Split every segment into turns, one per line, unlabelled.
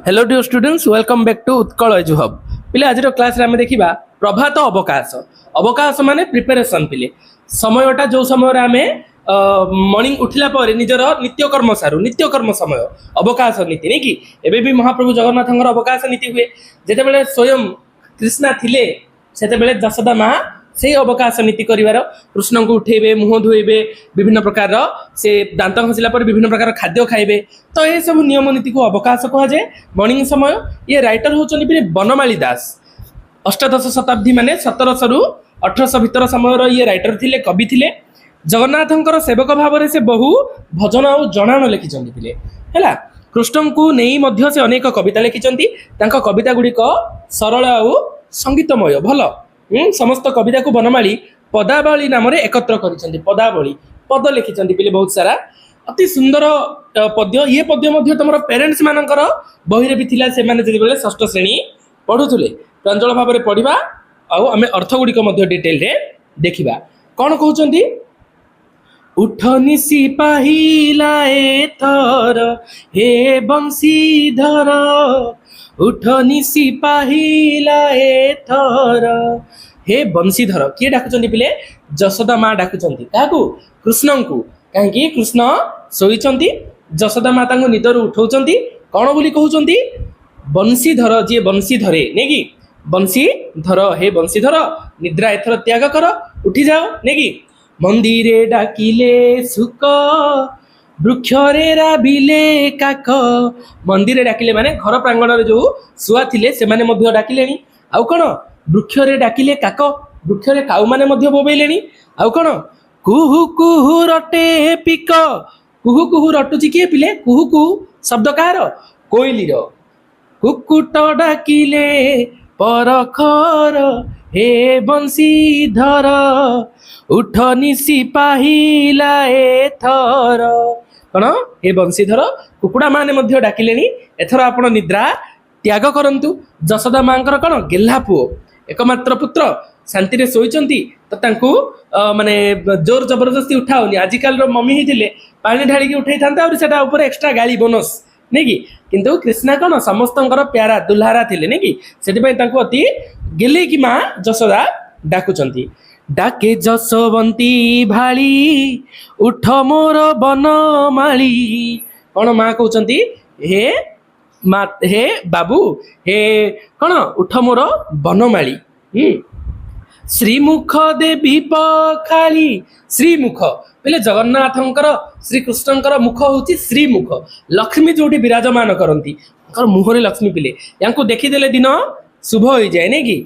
Hello dear students, welcome back to Utkal Edu Hub. ପିଲେ, ଆଜିର କ୍ଲାସ୍ରେ ଆମେ ଦେଖିବା ପ୍ରଭାତ ଅବକାଶ। ଅବକାଶ ମାନେ ପ୍ରିପାରେସନ୍ ପିଲେ, ସମୟଟା ଯେଉଁ ସମୟରେ ଆମେ ମର୍ଣ୍ଣିଂ ଉଠିଲା ପରେ ନିଜର ନିତ୍ୟକର୍ମ ସାରୁ, ନିତ୍ୟକର୍ମ ସମୟ ଅବକାଶ ନୀତି, ନାଇଁ କି? ଏବେ ବି ମହାପ୍ରଭୁ ଜଗନ୍ନାଥଙ୍କର ଅବକାଶ ନୀତି ହୁଏ। ଯେତେବେଳେ ସ୍ୱୟଂ କୃଷ୍ଣା ଥିଲେ, ସେତେବେଳେ ଯଶୋଦା ମା ସେଇ ଅବକାଶ ନୀତି କରିବାର, କୃଷ୍ଣଙ୍କୁ ଉଠେଇବେ, ମୁହଁ ଧୋଇବେ, ବିଭିନ୍ନ ପ୍ରକାରର ସେ ଦାନ୍ତ ଘଷିଲା ପରେ ବିଭିନ୍ନ ପ୍ରକାର ଖାଦ୍ୟ ଖାଇବେ। ତ ଏସବୁ ନିୟମ ନୀତିକୁ ଅବକାଶ କୁହାଯାଏ, ମର୍ଣ୍ଣିଂ ସମୟ। ଇଏ ରାଇଟର ହେଉଛନ୍ତି ବି ବନମାଳୀ ଦାସ। ଅଷ୍ଟାଦଶ ଶତାବ୍ଦୀ ମାନେ 1700ରୁ 1800 ଭିତର ସମୟର ଇଏ ରାଇଟର ଥିଲେ, କବି ଥିଲେ। ଜଗନ୍ନାଥଙ୍କର ସେବକ ଭାବରେ ସେ ବହୁ ଭଜନ ଆଉ ଜଣାଣ ଲେଖିଛନ୍ତି ଥିଲେ। ହେଲା, କୃଷ୍ଣଙ୍କୁ ନେଇ ମଧ୍ୟ ସେ ଅନେକ କବିତା ଲେଖିଛନ୍ତି। ତାଙ୍କ କବିତା ଗୁଡ଼ିକ ସରଳ ଆଉ ସଙ୍ଗୀତମୟ, ଭଲ। ସମସ୍ତ କବିତାକୁ ବନମାଳୀ ପଦାବଳୀ ନାମରେ ଏକତ୍ର କରିଛନ୍ତି। ପଦାବଳୀ, ପଦ ଲେଖିଛନ୍ତି ପିଲେ ବହୁତ ସାରା, ଅତି ସୁନ୍ଦର ପଦ୍ୟ। ଇଏ ପଦ୍ୟ ମଧ୍ୟ ତମର ପ୍ୟାରେଣ୍ଟସ୍ ମାନଙ୍କର ବହିରେ ବି ଥିଲା, ସେମାନେ ଯେତେବେଳେ ଷଷ୍ଠ ଶ୍ରେଣୀ ପଢୁଥିଲେ। ପ୍ରାଞ୍ଜଳ ଭାବରେ ପଢିବା ଆଉ ଆମେ ଅର୍ଥ ଗୁଡ଼ିକ ମଧ୍ୟ ଡିଟେଲରେ ଦେଖିବା। କ'ଣ କହୁଛନ୍ତି? ଉଠ ନିଶି ପାହିଲା ଏଥର, ହେ ବଂଶୀଧର। ଉଠ ନିଶି ପାହିଲା ଏଥର, ହେ ବଂଶୀଧର। କିଏ ଡାକୁଛନ୍ତି ପିଲେ? ଯଶୋଦା ମା ଡାକୁଛନ୍ତି। କାହାକୁ? କୃଷ୍ଣଙ୍କୁ। କାହିଁକି? କୃଷ୍ଣ ଶୋଇଛନ୍ତି, ଯଶୋଦା ମା ତାଙ୍କୁ ନିଦରୁ ଉଠଉଛନ୍ତି। କ'ଣ ବୋଲି କହୁଛନ୍ତି? ବଂଶୀଧର, ଯିଏ ବଂଶୀ ଧରେ, ନାଇଁ କି? ବଂଶୀଧର, ହେ ବଂଶୀଧର, ନିଦ୍ରା ଏଥର ତ୍ୟାଗ କର, ଉଠିଯାଅ, ନାଇଁ କି? ମନ୍ଦିରେ ଡାକିଲେ ଶୁକ, ବୃକ୍ଷରେ ରାବିଲେ କାକ। ମନ୍ଦିରେ ଡାକିଲେ ମାନେ ଘର ପ୍ରାଙ୍ଗଣରେ ଯୋଉ ଶୁଆ ଥିଲେ, ସେମାନେ ମଧ୍ୟ ଡାକିଲେଣି। ଆଉ କ'ଣ? ବୃକ୍ଷରେ ଡାକିଲେ କାକ, ବୃକ୍ଷରେ କାଉମାନେ ମଧ୍ୟ ବୋବେଇଲେଣି। ଆଉ କ'ଣ? କୁହୁ କୁହୁ ରଟେ ପିକ। କୁହୁ କୁହୁ ରଟୁଛି କିଏ ପିଲେ? କୁହୁ କୁହୁ ଶବ୍ଦ କାହାର? କୋଇଲିର। କୁକୁଟ ଡାକିଲେ ପରଖର, ହେ ବଂଶୀଧର। ଉଠ ନିଶି ପାହିଲା ଏଥର। କ'ଣ? ହେ ବଂଶୀଧର, କୁକୁଡ଼ା ମାନେ ମଧ୍ୟ ଡାକିଲେଣି, ଏଥର ଆପଣ ନିଦ୍ରା ତ୍ୟାଗ କରନ୍ତୁ। ଯଶୋଦା ମାଙ୍କର କ'ଣ ଗେହ୍ଲା ପୁଅ, ଏକମାତ୍ର ପୁତ୍ର, ଶାନ୍ତିରେ ଶୋଇଛନ୍ତି, ତ ତାଙ୍କୁ ମାନେ ଜୋର ଜବରଦସ୍ତି ଉଠା ହଉନି। ଆଜିକାଲିର ମମି ହେଇଥିଲେ ପାଣି ଢାଳିକି ଉଠେଇଥାନ୍ତେ, ଆହୁରି ସେଟା ଉପରେ ଏକ୍ସଟ୍ରା ଗାଳି ବୋନସ୍, ନାଇଁ କି? କିନ୍ତୁ କୃଷ୍ଣା କ'ଣ ସମସ୍ତଙ୍କର ପ୍ୟାରା ଦୁଲ୍ହାରା ଥିଲେ, ନାଇଁ କି? ସେଥିପାଇଁ ତାଙ୍କୁ ଅତି ଗେଲେଇକି ମା ଯଶୋଦା ଡାକୁଛନ୍ତି। ଡାକେ ଯଶୋବନ୍ତୀ ଭାଳି, ଉଠ ମୋର ବନମାଳୀ। କ'ଣ ମା କହୁଛନ୍ତି? ହେ ମା, ହେ ବାବୁ, ହେ କ'ଣ, ଉଠ ମୋର ବନମାଳୀ। ଶ୍ରୀମୁଖ ଦେବୀ ପଖାଳି। ଶ୍ରୀମୁଖ ବୋଇଲେ ଜଗନ୍ନାଥଙ୍କର, ଶ୍ରୀକୃଷ୍ଣଙ୍କର ମୁଖ ହଉଛି ଶ୍ରୀମୁଖ। ଲକ୍ଷ୍ମୀ ଯୋଉଠି ବିରାଜମାନ କରନ୍ତି, ତାଙ୍କର ମୁହଁରେ ଲକ୍ଷ୍ମୀ ପିଲେ। ୟାଙ୍କୁ ଦେଖିଦେଲେ ଦିନ ଶୁଭ ହେଇଯାଏ, ନାଇଁ କି?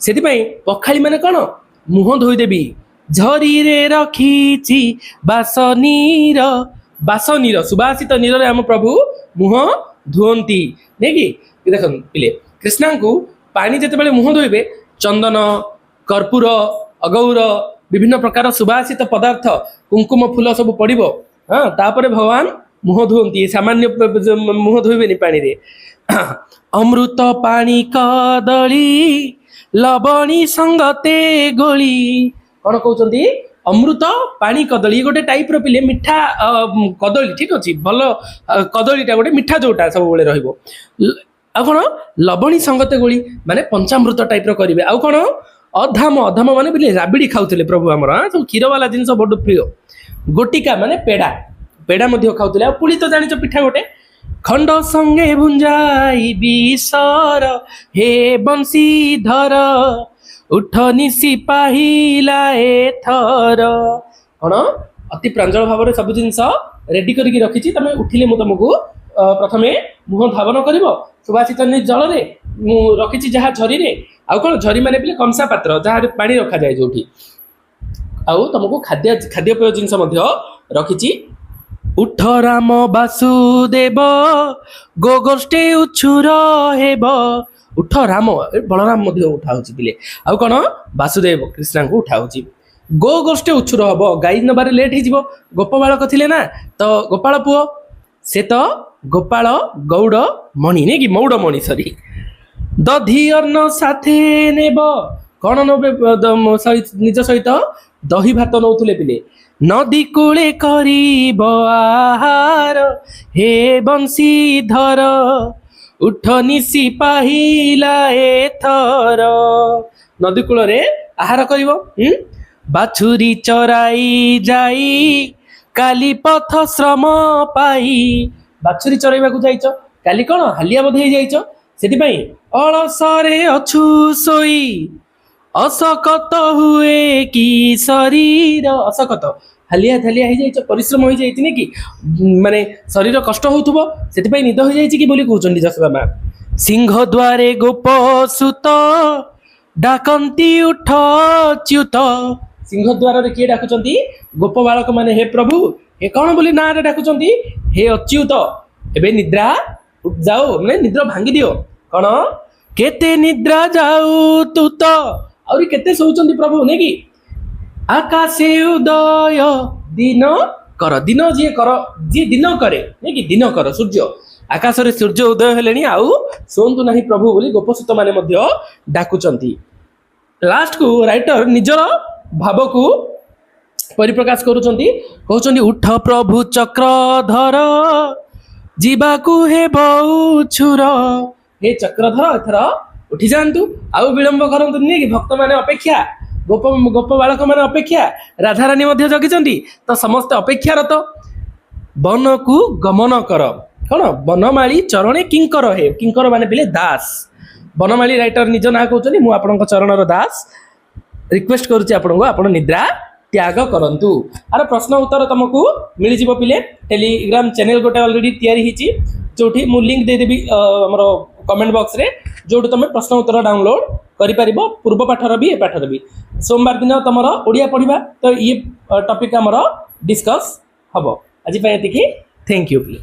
ସେଥିପାଇଁ ପଖାଳି ମାନେ କ'ଣ? ମୁହଁ ଧୋଇଦେବି। ଝରିରେ ରଖିଛି ବାସନୀର, ବାସନୀର, ସୁବାସିତ ନୀରରେ ଆମ ପ୍ରଭୁ ମୁହଁ ଧୁଅନ୍ତି, ନାଇଁ କି? ଦେଖନ୍ତୁ ପିଲେ, କୃଷ୍ଣଙ୍କୁ ପାଣି ଯେତେବେଳେ ମୁହଁ ଧୋଇବେ, ଚନ୍ଦନ, କର୍ପୂର, ଅଗୌର, ବିଭିନ୍ନ ପ୍ରକାର ସୁବାସିତ ପଦାର୍ଥ, କୁଙ୍କୁମ, ଫୁଲ ସବୁ ପଡ଼ିବ। ହଁ, ତାପରେ ଭଗବାନ ମୁହଁ ଧୁଅନ୍ତି। ସାମାନ୍ୟ ମୁହଁ ଧୋଇବେନି ପାଣିରେ। ଅମୃତ ପାଣି କଦଳୀ, ଲବଣୀ ସଙ୍ଗତେ ଗୋଳି। କ'ଣ କହୁଛନ୍ତି? ଅମୃତ ପାଣି କଦଳୀ, ଇଏ ଗୋଟେ ଟାଇପର ପିଲେ ମିଠା କଦଳୀ, ଠିକ ଅଛି? ଭଲ କଦଳୀଟା ଗୋଟେ ମିଠା, ଯୋଉଟା ସବୁବେଳେ ରହିବ। ଆଉ କ'ଣ? ଲବଣୀ ସଙ୍ଗତେ ଗୋଳି ମାନେ ପଞ୍ଚାମୃତ ଟାଇପର କରିବେ। ଆଉ କ'ଣ? ଅଧାମ। ଅଧାମ ମାନେ ପିଲେ ରାବିଡ଼ି ଖାଉଥିଲେ ପ୍ରଭୁ ଆମର। ହଁ, ସବୁ କ୍ଷୀର ବାଲା ଜିନିଷ ବଡ଼ ପ୍ରିୟ। ଗୋଟିକା ମାନେ ପେଡ଼ା, ପେଡ଼ା ମଧ୍ୟ ଖାଉଥିଲେ। ଆଉ ପୁଳି ତ ଜାଣିଛ, ପିଠା ଗୋଟେ। ଖଣ୍ଡ ସଙ୍ଗେ ଭୁଞ୍ଜାଇ ବିଷର, ହେ ବଂଶୀଧର। ଉଠ ନିଶି ପାହିଲା ଏଥର। କ'ଣ? ଅତି ପ୍ରାଞ୍ଜଳ ଭାବରେ ସବୁ ଜିନିଷ ରେଡି କରିକି ରଖିଛି। ତମେ ଉଠିଲେ ମୁଁ ତମକୁ ପ୍ରଥମେ ମୁହଁ ଧାବନ କରିବ ସୁବାସିତ ଜଳରେ, ମୁଁ ରଖିଛି ଯାହା ଝରିରେ। ଆଉ କ'ଣ? ଝରି ମାନେ ପିଲେ କଂସା ପାତ୍ର, ଯାହା ପାଣି ରଖାଯାଏ ଯୋଉଠି। ଆଉ ତମକୁ ଖାଦ୍ୟପେୟ ଜିନିଷ ମଧ୍ୟ ରଖିଛି। ଉଠ ରାମ ବାସୁଦେବ, ଗୋଗୋଷ୍ଠେ ଉଛୁର ହେବ। ଉଠ ରାମ, ଏ ବଳରାମ ମଧ୍ୟ ଉଠା ହଉଛି ପିଲେ। ଆଉ କ'ଣ? ବାସୁଦେବ କୃଷ୍ଣଙ୍କୁ ଉଠା ହଉଛି। ଗୋ ଗୋଷ୍ଠେ ଉଛୁର ହବ, ଗାଈ ନେବାରେ ଲେଟ୍ ହେଇଯିବ। ଗୋପ ବାଳକ ଥିଲେ ନା, ତ ଗୋପାଳ ପୁଅ ସେ, ତ ଗୋପାଳ ଗୌଡ଼ ମଣି, ନାଇଁ କି? ମୌଡ଼ ମଣି, ସରି। ଦଧି ଅନ୍ନ ସାଥେ ନେବ। କ'ଣ ନେବେ ନିଜ ସହିତ? ଦହି ଭାତ ନଉଥିଲେ ପିଲେ। ନଦୀ କୂଳେ କରିବ ଆହାର, ହେ ବଂଶୀଧର। ଉଠ ନିଶି ପାହିଲା ଏଥର। ନଦୀ କୂଳରେ ଆହାର କରିବ। ହୁଁ, ବାଛୁରୀ ଚରାଇ ଯାଇ କାଲି ପଥ ଶ୍ରମ ପାଇ। ବାଛୁରୀ ଚରାଇବାକୁ ଯାଇଛ କାଲି, କଣ ହାଲିଆ ବୋଧେ ହେଇଯାଇଛ, ସେଥିପାଇଁ ଅଳସରେ ଅଛୁ ଶୋଇ। ଅଶକତ ହୁଏ କି ଶରୀର? ଅଶକତ, ହାଲିଆ ଥାଲିଆ ହେଇଯାଇଛ, ପରିଶ୍ରମ ହେଇଯାଇଛି ନାକି, ମାନେ ଶରୀର କଷ୍ଟ ହଉଥିବ, ସେଥିପାଇଁ ନିଦ ହେଇଯାଇଛି କି ବୋଲି କହୁଛନ୍ତି ଯଶୋଦା ମା। ସିଂହ ଦ୍ୱାରେ ଗୋପ ସୁତ ଡାକନ୍ତି ଉଠ ଅଚ୍ୟୁତ। ସିଂହ ଦ୍ୱାରରେ କିଏ ଡାକୁଛନ୍ତି? ଗୋପ ବାଳକ ମାନେ। ହେ ପ୍ରଭୁ, ହେ କଣ ବୋଲି ନାଁରେ ଡାକୁଛନ୍ତି? ହେ ଅଚ୍ୟୁତ, ଏବେ ନିଦ୍ରା ଯାଉ, ମାନେ ନିଦ୍ରା ଭାଙ୍ଗି ଦିଅ। କଣ କେତେ ନିଦ୍ରା ଯାଉ ତୁ ତ, ଆହୁରି କେତେ ଶୋଉଛନ୍ତି ପ୍ରଭୁ ନାଇଁ କି? ଆକାଶେ ଉଦୟ ଦିନ କର। ଦିନ ଯିଏ କର, ଯିଏ ଦିନ କରେ ନାଇଁ କି, ଦିନ କର ସୂର୍ଯ୍ୟ। ଆକାଶରେ ସୂର୍ଯ୍ୟ ଉଦୟ ହେଲେଣି, ଆଉ ଶୁଅନ୍ତୁ ନାହିଁ ପ୍ରଭୁ ବୋଲି ଗୋପସୁତ ମାନେ ମଧ୍ୟ ଡାକୁଛନ୍ତି। ଲାଷ୍ଟକୁ ରାଇଟର ନିଜର ଭାବକୁ ପରିପ୍ରକାଶ କରୁଛନ୍ତି, କହୁଛନ୍ତି, ଉଠ ପ୍ରଭୁ ଚକ୍ରଧର, ଯିବାକୁ ହେବ ଉଛୁର। ହେ ଚକ୍ରଧର, ଏଥର ଉଠି ଯାଆନ୍ତୁ, ଆଉ ବିଳମ୍ବ କରନ୍ତୁନି କି। ଭକ୍ତମାନେ ଅପେକ୍ଷା, ଗୋପ ଗୋପ ବାଳକ ମାନେ ଅପେକ୍ଷା, ରାଧାରାଣୀ ମଧ୍ୟ ଜଗିଛନ୍ତି, ତ ସମସ୍ତେ ଅପେକ୍ଷାରତ। ବନକୁ ଗମନ କର। କଣ? ବନମାଳୀ ଚରଣେ କିଙ୍କର ହେ। କିଙ୍କର ମାନେ ପିଲେ ଦାସ। ବନମାଳୀ ରାଇଟର ନିଜ ନାଁ କହୁଛନ୍ତି, ମୁଁ ଆପଣଙ୍କ ଚରଣର ଦାସ, ରିକ୍ୱେଷ୍ଟ କରୁଛି ଆପଣଙ୍କୁ, ଆପଣ ନିଦ୍ରା ତ୍ୟାଗ କରନ୍ତୁ। ଆର ପ୍ରଶ୍ନ ଉତ୍ତର ତମକୁ ମିଳିଯିବ ପିଲେ। ଟେଲିଗ୍ରାମ ଚ୍ୟାନେଲ ଗୋଟେ ଅଲରେଡି ତିଆରି ହେଇଛି, ଯୋଉଠି ମୁଁ ଲିଙ୍କ ଦେଇଦେବି ଆମର କମେଣ୍ଟ ବକ୍ସରେ, ଯୋଉଠି ତମେ ପ୍ରଶ୍ନ ଉତ୍ତର ଡାଉନଲୋଡ କରିପାରିବ, ପୂର୍ବ ପାଠର ବି ଏ ପାଠର ବି। ସୋମବାର ଦିନ ତମର ଓଡ଼ିଆ ପଢ଼ିବା, ତ ଇଏ ଟପିକ ଆମର ଡିସ୍କସ୍ ହବ। ଆଜି ପାଇଁ ଏତିକି। Thank you ପିଲେ।